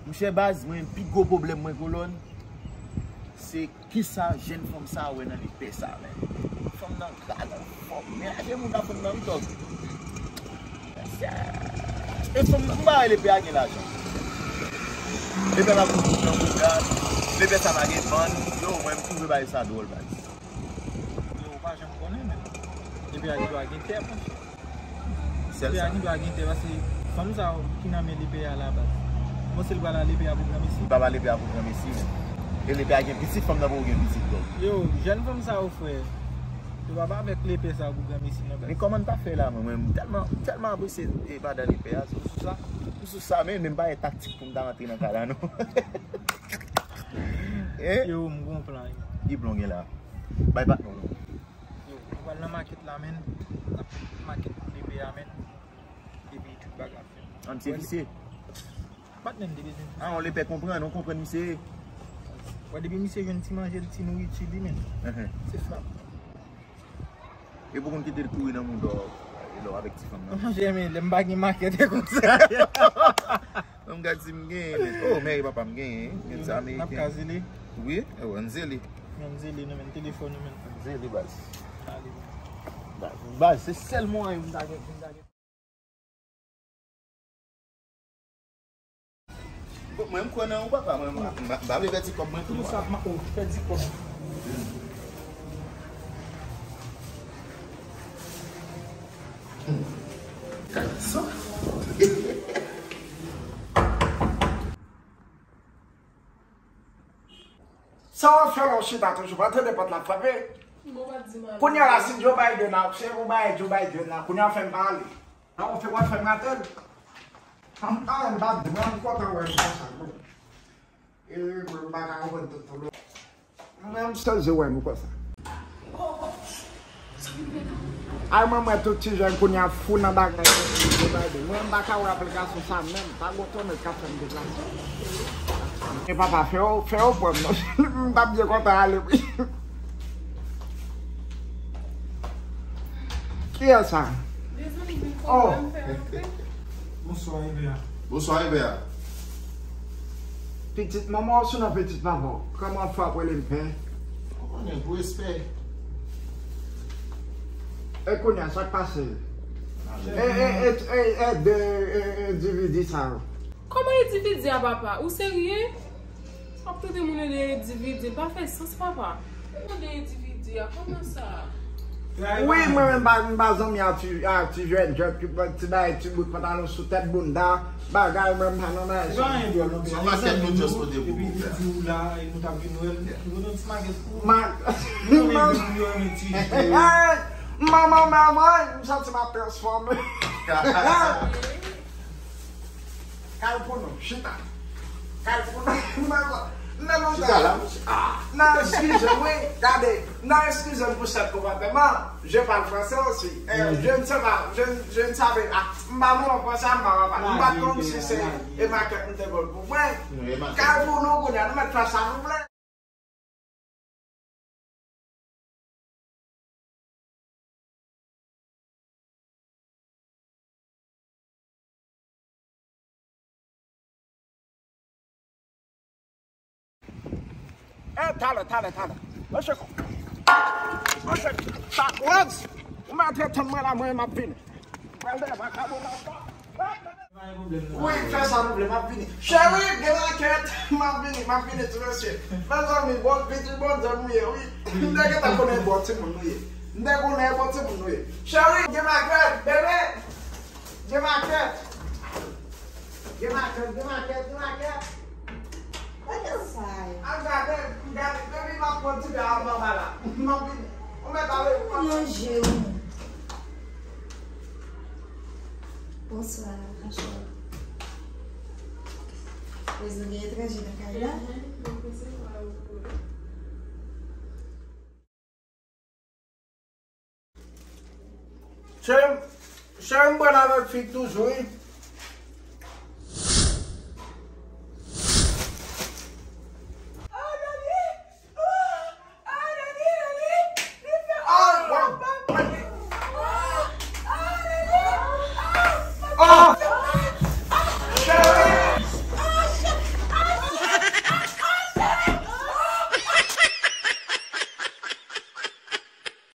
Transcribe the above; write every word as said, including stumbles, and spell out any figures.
Monchè baz, mwen pi gwo pwoblèm mwen kolòn, se kisa jèn fanm sa a wè nan lepè sa a menm. Fanm nan gra, l anfòm, men aje moun ka fanm nan wi tòg. E fanm nan, m pa wè lepè a gen lajan. Lepè pa pou moun nan bouda, lepè sa pa gen vann. Yo, mwen m twouve bagay sa dwòl baz. Yo, ou pa janm konnen menm. Lepè a gen dwa gen tè, monchè. Sèl sa. Lepè a gen dwa gen tè, paske fanm sa yo ki nan men lepè a la baz. Mwen se l pral a lepè a pou granmesi. Li pa ba lepè a pou granmesi menm. E lepè a gen pitit, fanm nan poko gen pitit, donk. Yo, jèn fanm sa yo, frè. Yo pa ba avèk lepè sa yo pou granmesi, non, baz. Men kòman n ta fè la, mwen, mwen, m tèlman, m tèlman apresye, e, madan lepè a, sou, sou sa. M sou sa, men, men m pa gen taktik pou m ta rantre nan kay la, non. Eh? Yo, m gon plan, yo. Ki plan gen la? Bay patnè w non. Yo, nou pral nan makèt la, menn. N ap makèt pou lepè a, menn. Epi tout bagay ap fèt. An, misye visye. Patnè m te bezwen. Ah, on lepè konprann, on konprann misye. Wè, depi misye jwenn ti manje l, ti nouriti li, menn. Enhen. Se frap. E pou konn kite l kouri nan mouda w, e lè w avèk ti fanm nan. Manje, men lè m pa gen makèt, e konsa. Bon, m gad si m genyen, men. Oh, mèye papa m genyen, men sa Ameriken. N ap ka zele. Wi, e wè, n zele. N zele, nou, men telefòn, nou, men. N zele, baz. Ale, men. Baz, baz, se sèl mwayen m ta gen, m ta gen. Bon, mwen, m kwè nan ou, papa. Mwen, m, m, m pa vle pèdi kòb mwen tou, non. Sa, m, oh, pèdi kòb. Sa w ap fè la, w chita toujou, pa tande pòt la frape. Kounye a la, si Joe Biden ap, se pou bay Joe Biden la, kounye a fè m pale. A, w fè, w ap fè m atè. A, m pa di, mwen, m kontan wè m konsa, bon. E, mwen, m pa ka konprann tout, tout. Mwen, m sezi wè nou konsa. Ay, mwen, mwen, tout ti jèn kounye a fou nan bagay, bagay. Mwen, m pa ka wè aplikasyon sa menm. Pa gon tonnè k ap fè m deplase. E papa, fè yo, fè yo pran m non. M t ap byen kontan ale, wi. Kiyès sa? Oh. Bonswa, Eber. Bonswa, Eber. Pitit manman w sou nan pitit papa w. Kòman fwa pou li m fè? Ou konnen, pou respè. E kounye a, sa k pase? E, e, e, e, e, de, e, endividi sa yo. Kòman endividi a, papa? Ou serye? W ap tande moun yo de endividi, pa fè sans, papa. Moun de endividi a, kòman sa? Wi, mwen menm, m pa, m pa zanmi a ti, a ti jèn, jèn ki pran ti bagay, ti bout pantalon sou tèt bounda, bagay, mwen, m pa nan bagay sa. Se pa anyen dwòl, non, se yon makèt nou just pote pou ou, epi li di w la, e nou t ap vin wè l, nou pote yon ti makèt pou ou. Ma, nou renmen moun yo renmen ti jèn. Manman, manman, m santi m ap transfòme. Kay pou nou, chita. Kay pou nou, nan lontan. Chita la. Ah, nan, eskize m, wi, gade, nan, eskize m pou sèt komantè, man, je parle français aussi. Eh, je ne sais pas, je, je ne savais pas. M pa bon an fransè, m pa pale. M pa konn si se e makèt m te vòl pou mwen. Kay pou nou, kounye a, nou mèt fè sa nou vle. Eh, talè, talè, talè. Monchè, monchè, sa, Rans, ou mèt tann mwen la, mwen, m ap vini. Pral dèyè vakabon nan pa. Wi, fè sa nou vle, m ap vini. Cheri, gen makèt, m ap vini, m ap vini, ti mesye. Mezanmi, bon, pitit Bondye nou ye, wi. M te gentan konnen bon timoun nou ye. M te konnen bon timoun nou ye. Cheri, gen makèt, bebe. Gen makèt. Gen makèt, gen makèt, gen makèt. Gade sa. Al gade, gade, depi m ap pran ti bè anba la. M ap vini. Ou mèt ale. Manje ou. Bonswa, Rachel. Bezwen gen etranje nan kay la? Cheri, cheri, m pran avèk fi toujou, wi.